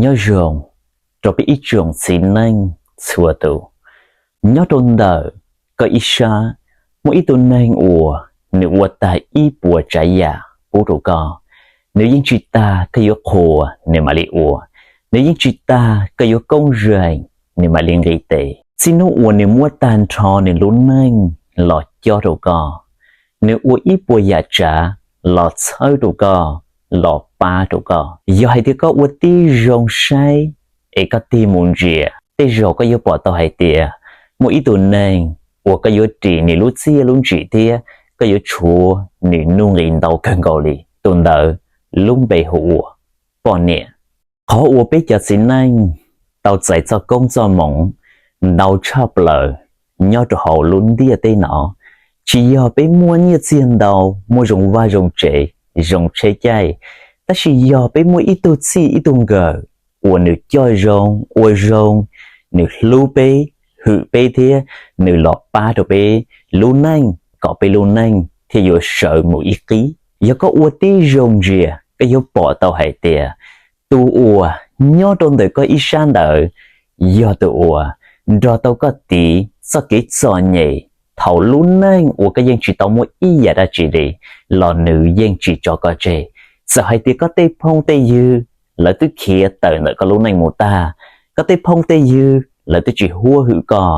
Nyob zoo rau peb ib tsoom txiv neej txhua tus. Nyob rau ntawm koj ib sab, muaj ib tug neeg uas nws ua tag ib puas tsav yam pub rau koj. Nws yeej tsis tas koj yuav qhuas nws mam li ua, nws yeej tsis tas koj yuav koob zeem nws mam li nqis tes. Txij hnub uas nws muab tag nrho nws lub neej los cob rau koj, nws ua ib puas yam tsav los txhawb rau koj, los pab rau koj. Yog hais tias koj ua tib zoo saib es koj tig mus ntsia, tej zaum koj yuav pom tau hais tias muaj ib tug neeg uas koj yuav ris nws lub txiaj lub ntsim thiab koj yuav tshuav nws nuj nqis ntau kawg nkaus li. Tus ntawd lub npe hu ua poj niam. Qhov uas peb cov txiv neej tau txais txoj koob txoj hmoov ntau tshaj plaws nyob rau hauv lub ntiaj teb no, tsis yog peb muaj nyiaj txiag ntau, muaj zoo vaj zoo tsev, zoo tsheb caij, tab sis yog peb muaj ib tug txij ib tug nkawm uas nws coj zoo ua zoo, nws hlub peb, hwm peb thiab nws los pab rau peb lub neej kom peb lub neej thiaj yuav sawv mus ib qib. Yog koj ua tib zoo ntsia, koj yuav pom tau hais tias tus uas nyob rau ntawm koj ib sab ntawd yog tus uas nrog tau koj tiv txoj kev txom nyem thaum lub neej uas koj yeej tsis tau muaj ib yam dab tsi li, los nws yeej tsis tso koj tseg. Txawm hais tias koj tej phooj tej ywg lawv twb khiav tawm ntawm koj lub neej mus tag, koj tej phooj tej ywg lawv twb tsis huab hwm koj,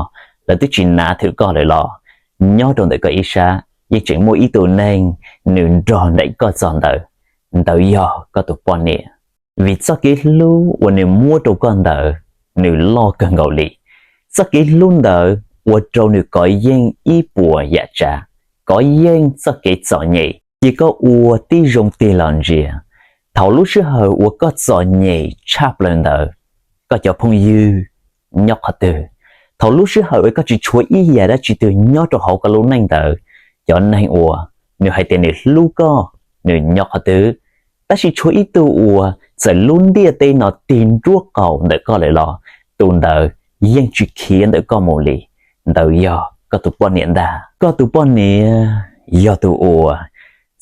lawv twb tsis nav thwm koj lawm los nyob rau ntawm koj ib sab yeej tseem muaj ib tug neeg nws nrog nraim koj txog ntawd, ntawd yog koj tus poj niam. Vim txoj kev hlub uas nws muab rau koj ntawd, nws loj kawg nkaus li. Txoj kev hlub ntawd ua rau nws kov yeej ib puas yam tsav, kov yeej txoj kev txom nyem. Cia koj ua tib zoo tig los ntsia, thaum lub sij hawm uas koj txom nyem tshaj plaws ntawd, koj cov phooj ywg nyob qhov twg? Thaum lub sij hawm uas koj tsis tshuav ib yam dab tsi twg nyob rau hauv koj lub neej ntawd, cov neeg uas nws hais tias nws hlub koj, nws nyob qhov twg? Tab sis tshuav ib tug uas txawm lub ntiaj teb no tig nruab qaum ntawm koj lawm los tus ntawd yeej tsis khiav ntawm koj mus li, ntawd yog koj tus poj niam ntag. Koj tus poj niam yog tus uas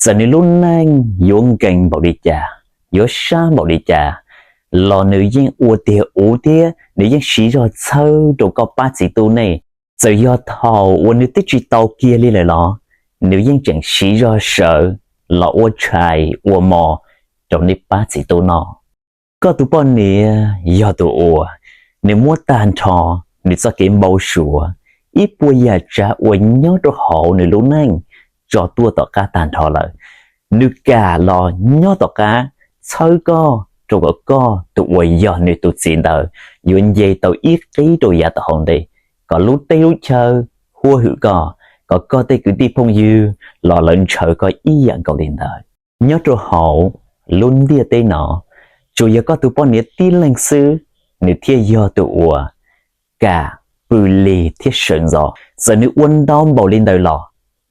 txawm nws lub neej yuav nkees npaum li cas, yuav sab npaum li cas, los nws yeej ua tiag uv thiab nws yeej siv zog txhawb rau koj pab txiv tub nej. Txawm yog thaum uas nws twb tsis tau kiag li lawm los nws yeej tseem siv zog sawv los ua tshais ua mov rau nej pab txiv tub noj. Koj tus poj niam yog tus uas nws muab tag nrho nws txoj kev npau suav, ib puas yam tsav uas nyob rau hauv nws lub neej tso tuaj tom qab tag nrho lawm. Nws kam los nyob tom qab txhawb koj rau kom koj tus uas yog nws tus txiv ntawd yuav nce tau ib qib rau yav tom hauv ntej, kom lub teb lub chaw huab hwm koj, kom koj tej kwv tij phooj ywg los lawv ntshaw koj ib yam nkaus li ntawd. Nyob rau hauv lub ntiaj teb no, tsuas yog koj tus poj niam tib leeg xwb nws thiaj yog tus uas kam pw lig thiab sawv ntxov. Txawm nws ua ntau npaum li ntawd los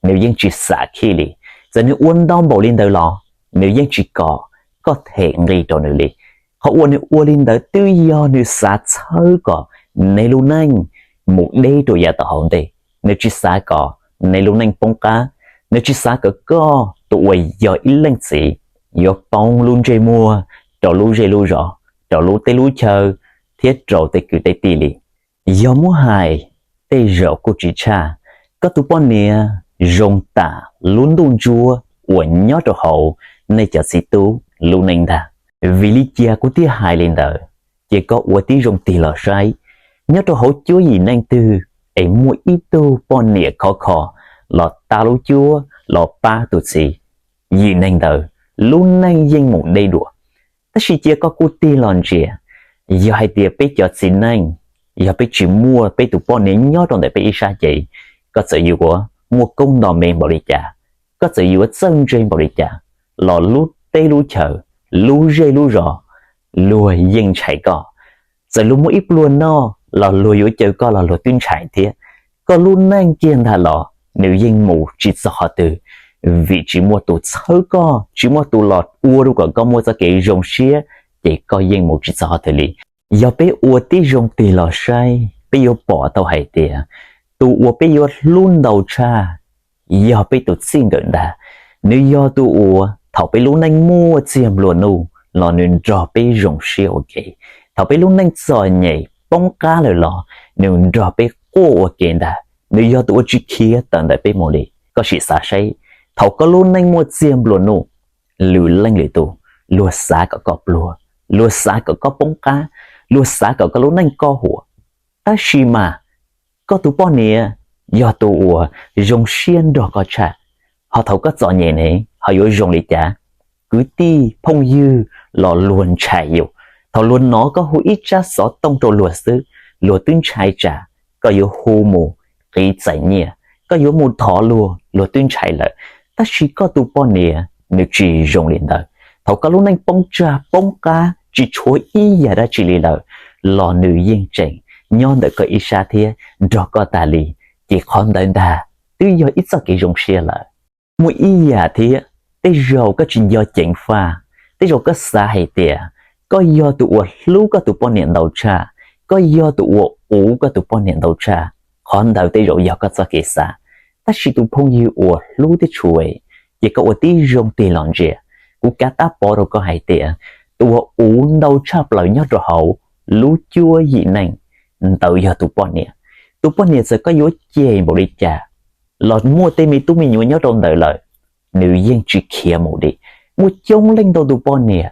nws yeej tsis xav khib li. Txawm nws ua ntau npaum li ntawd los nws yeej tsis kom koj them nqi rau nws li. Qhov uas nws ua li ntawd twb yog nws xav txhawb kom nej lub neej mus deb rau yav tom hauv ntej. Nws tsis xav kom nej lub neej poob qab. Nws tsis xav kom koj tus uas yog ib leej txiv yuav poob lub ntsej muag rau lub zej lub zos, rau lub teb lub chaw thiab rau tej kwv tej tij li. Yog muab hais, tej zaum kuj tsis tshaj, koj tus poj niam zoo tam lub ntuj ntsuab uas nyob rau hauv nej cov txiv tub lub neej ntag. Vim li cas kuv thiaj hais li ntawd? Ces koj ua tib zoo tig los saib, nyob rau hauv cuab yim neej twg es muaj ib tug poj niam khov kho los tab lub cuab los pab tus txiv, yim neeg ntawd lub neej yeej mus deb dua. Tab sis cia koj kuj tig los ntsia, yog hais tias peb cov txiv neej, yog peb tsis muaj peb tus poj niam nyob rau ntawm peb ib sab ces, koj txawm yuav muaj koob nto me npaum li cas, koj txawm yuav txawj ntse npaum li cas, los lub teb lub chaw, lub zej lub zos, luag yeej ntshai koj. Txawm luag muaj ib pluag noj los luag yuav caw koj los luag twb ntshai thiab. Koj lub neej kiag ntag los nws yeej mus tsis txog qhov twg, vim tsis muaj tus txhawb koj, tsis muaj tus los ua rau kom koj muaj txoj kev zoo siab, ces koj yeej mus tsis txog qhov twg li. Yog peb ua tib zoo tig los saib, peb yuav pom tau hais tias tus uas peb yuav hlub ntau tshaj yog peb tus txij nkawm ntag. Nws yog tus uas thaum peb lub neej muaj txiag nplua nuj los nws nrog peb zoo siab ua ke. Thaum peb lub neej txom nyem poob qab lawm los nws nrog peb quaj ua ke ntag, nws yog tus uas tsis khiav tawm ntawm peb mus li. Koj sim xav saib, thaum koj lub neej muaj txiag nplua nuj, lwm leej lwm tus, luag xav kom koj pluag, luag xav kom koj poob qab, luag xav kom koj lub neej koj huam. Tab sis mas koj tus poj niam yog tus uas zoo siab nrog koj tshaj. Ho thaum koj txom nyem ne ho yuav zoo li cas? Kwv tij phooj ywg los luag ntshai yus. Thaum luag hnov koj hu ib tsab xov tooj rau luag xwb, luag twb ntshai tsam koj yuav hu mus qiv txais nyiaj, koj yuav mus thov luag, luag twb ntshai lawm. Tab sis koj tus poj niam nws tsis zoo li ntawd. Thaum koj lub neej poob tsag poob qab tsis tshuav ib yam dab tsi li lawm, los nws yeej tseem nyob ntawm koj ib sab thiab nrog koj tas li, ces qhov ntawd ntag twb yog ib txoj kev zoo siab lawm. Muaj ib yam thiab, tej zaum koj tsis nco ceev faj, tej zaum koj xav hais tias koj yog tus uas hlub koj tus poj niam ntau tshaj, koj yog tus uas uv koj tus poj niam ntau tshaj, qhov ntawd tej zaum yog koj txoj kev xav. Tab sis tus phooj ywg uas hlub thiab tshua, ces koj ua tib zoo tig los ntsia. Kuv kav tab pov rau koj hais tias tus uas uv ntau tshaj plaws nyob rau hauv lub cuab yim neej ntawd yog tus poj niam. Tus poj niam txawm koj yuav cem npaum li cas los muaj tej me tub me nyuam nyob rau ntawd lawm, nws yeej tsis khiav mus li. Muaj coob leej ntau tus poj niam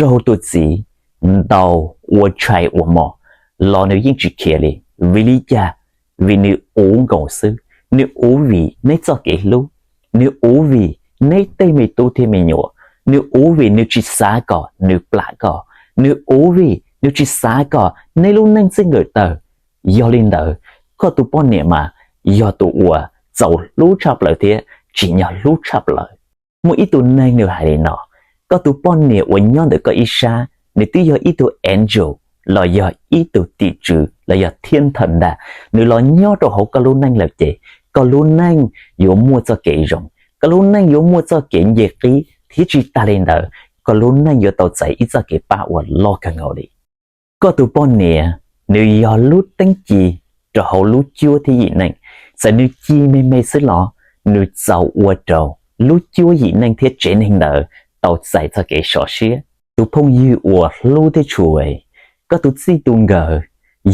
raug tus txiv ntaus ua tshais ua mos los nws yeej tsis khiav li. Vim li cas? Vim nws uv nkaus xwb. Nws uv vim neb txoj kev hlub, nws uv vim neb tej me tub thiab me nyuam, nws uv vim nws tsis xav kom nws plam koj, nws uv vim nws tsis xav kom neb lub neej txij nkawm tawg. Yog li ntawd, koj tus poj niam mas yog tus uas txaus hlub tshaj plaws thiab tsim nyog hlub tshaj plaws. Muaj ib tug neeg nws hais li no, koj tus poj niam uas nyob ntawm koj ib sab, nws twb yog ib tug angel los yog ib tug tim tswv los yog thiab thawm ntag, nws los nyob rau hauv koj lub neej lawm ces koj lub neej yuav muaj txoj kev zoo, koj lub neej yuav muaj txoj kev nce qib thiab tsis tas li ntawd, koj lub neej yuav tau txais ib txoj kev pab uas loj kawg nkaus li. Koj tus poj niam, nws yog lub teeb ci rau hauv lub cuab thiab yim neej. Txawm nws ci me me xwb los nws txaus ua rau lub cuab yim neej thiab tsev neeg ntawd tau txais txoj kev sov siab. Tus phooj ywg uas hlub thiab tshua, koj tus txij tus nkawm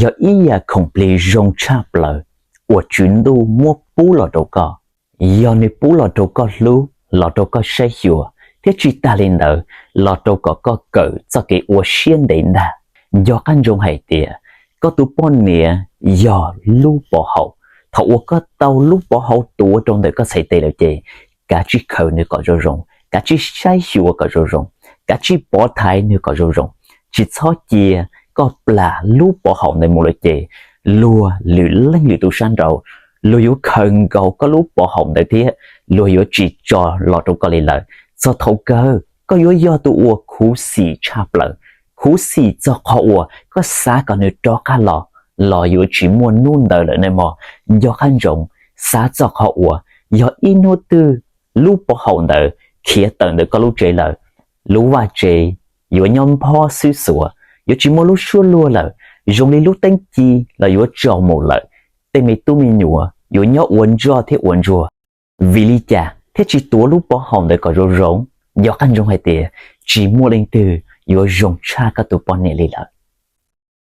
yog ib yam khoom plig zoo tshaj plaws uas Tswv Ntuj muab pub los rau koj. Yog nws pub los rau koj hlub, los rau koj saib xyuas, thiab tsis tas li ntawd los rau kom koj kawm txoj kev ua siab ntev ntag. Nco qab ntsoov hais tias koj tus poj niam yog lub pov haum. Thaum uas koj tau lub pov haum tuav rau ntawm koj txhais tes lawm ces kav tsij khaws nws kom zoo zoo, kav tsij saib xyuas kom zoo zoo, kav tsij pov thaiv nws kom zoo zoo. Tsis txhob cia koj plam lub pov haum ntawd mus lawm ces luag lwm leej lwm tus sab nraud, luag yuav khaws nkaus koj lub pov haum ntawd thiab luag yuav tsis tso los rau koj li lawm. Txog thaum kawg koj yuav yog tus uas khuv xim tshaj plaws, khuv xim txog qhov uas koj xav kom nws rov qab los, los yuav tsis muaj hnub ntawd lawm ne mog. Nco qab ntsoov, xav txog qhov uas yog ib hnub twg lub pov haum ntawd khiav tawm ntawm koj lub tsev lawm, lub vaj tsev yuav nyob nphob xwb xuav, yuav tsis muaj lub suab luag lawm, zoo li lub teeb ci los yuav tsaus mus lawm. Tej me tub me nyuam yuav nyob ua ntsoj thiab ua ntsuag. Vim li cas thiaj tsis tuav lub pov haum ntawd kom zoo zoo? Nco qab ntsoov hais tias tsis muaj leej twg yuav zoo tshaj koj tus poj niam li lawm.